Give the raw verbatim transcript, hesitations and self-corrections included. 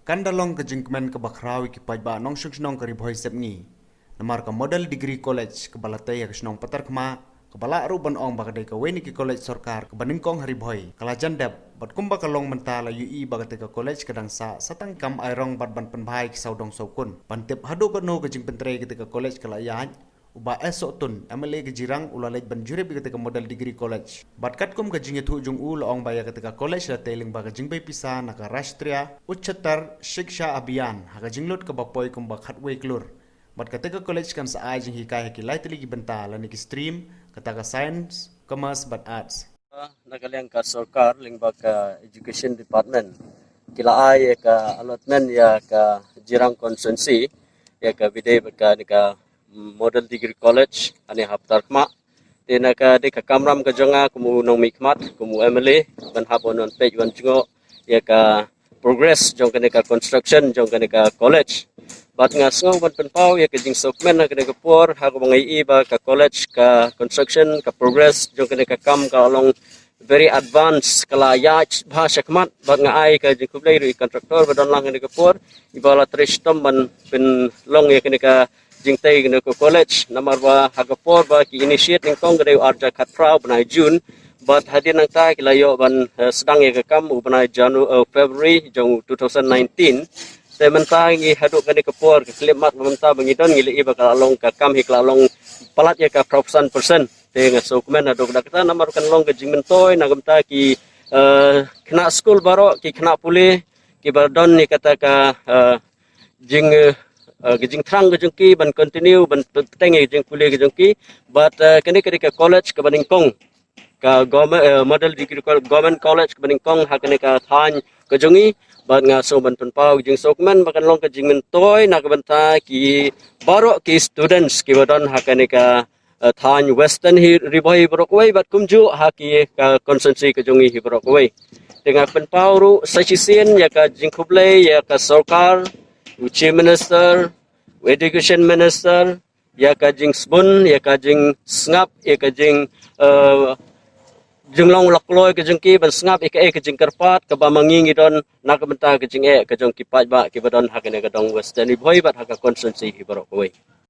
Kan da long ka jingkmen kaba khraw ïa ki paidbah nongshong shnong ka Ri Bhoi sepngi, namar ka Model Degree College kaba la tei ha ka shnong Patarkhmah, kaba lah ruh ban ong ba ka dei kawei na ki college sorkar kaba nyngkong ha Ri Bhoi, ka la jan dep, bad kumba ka long mynta la ïohi ba katei ka college ka dang sah, sa tang kam ai rong bad ban pynbha ïa ki sawdong sawkun. Ban tip haduh katno ka jingpyntrei katei ka college ka la ïaid, u Bah S Sohtun, M L A ka Jirang, u la leit ban jurip ïa katei ka Model Degree College. Bad katkum ka jingïathuh jong u, la ong ba ïa katei ka college la tei lyngba ka jingbei pisa na ka Rashtriya Ucchatar Shiksha Abhiyan, ha ka jinglut kaba poi kumba khatwei klur. Bad katei ka college kan sa ai jinghikai ha ki lai tylli ki bynta, lane ki stream, kata ka science, commerce bad arts. Na ka liang ka sorkar lyngba ka education department, ki la ai ïa ka allotment ïa ka Jirang constituency, ïa kaba dei bad kane ka Model Degree College hangne ha Patarkhmah. Te na ka dei ka kamram ka jong nga kum u nongmihkhmat, kum u M L A, ban hap ban wan peit wan jngoh ïa ka progress jong kane ka construction jong kane ka college. Bad nga sngew ban pynpaw ïa ka jingsngewkmen ha kane ka por, ha kaba nga ïohi ba ka college, ka construction, ka progress jong kane ka kam ka long very advanced, ka la ïaid bha shakhmat. Bad nga ai ka jingkhublei ruh ïa i contractor ba don lang ha kane ka por, iba la trei shitom ban pynlong ïa kane ka jingtei kane ka college, namar ba ha ka por ba ki initiate nyngkong ka dei u arhajar khatphra u bnai June, bad hadien nangta ki la ïoh ban, eh, sdang ïa ka kam u bnai Janu-, eh, February jong u two thousand nineteen. Te mynta ngi haduh kane ka por, ka khyllipmat mynta ba ngi don, ngi la ïohi ba ka la long, ka kam hi ka la long palat ïa ka phra phew san percent. Te nga sngewkmen haduh katta katta namar kan long ka jingmyntoi na ka bynta ki, eh, khynnah skul baroh, ki khynnah pule, kiba don ïa kata ka, eh, jing, eh, ka jingthrang ka jong ki ban continue ban bteng ïa ka jingpule ka jong ki. Bad, eh, kane ka dei ka college kaba nyngkong, ka government, eh, Model Degree Col-, Government College kaba nyngkong ha kane ka thaiñ ka jong ngi. Bad nga sngew ban pynpaw ka jingsngewkmen ba kan long ka jingmyntoi na ka bynta ki baroh ki students kiba don ha kane ka, eh, thaiñ Western hi, Ri Bhoi baroh kawei, bad kumjuh ha ki ka constituency ka jong ngi hi baroh kawei. Te nga pynpaw ruh sa shisien ïa ka jingkhublei ïa ka sorkar, u Chief Minister, u Education Minister, ïa ka jingsbun, ïa ka jingsngap, ïa ka jing, eh, jinglong lakloi ka jong ki ban sngap ïa kaei ka jingkyrpad kaba ma ngi ngi don na ka bynta ka jingeh ka jong ki paidbah kiba don ha kane ka dong Western Ri Bhoi bad ha ka constituency hi baroh kawei.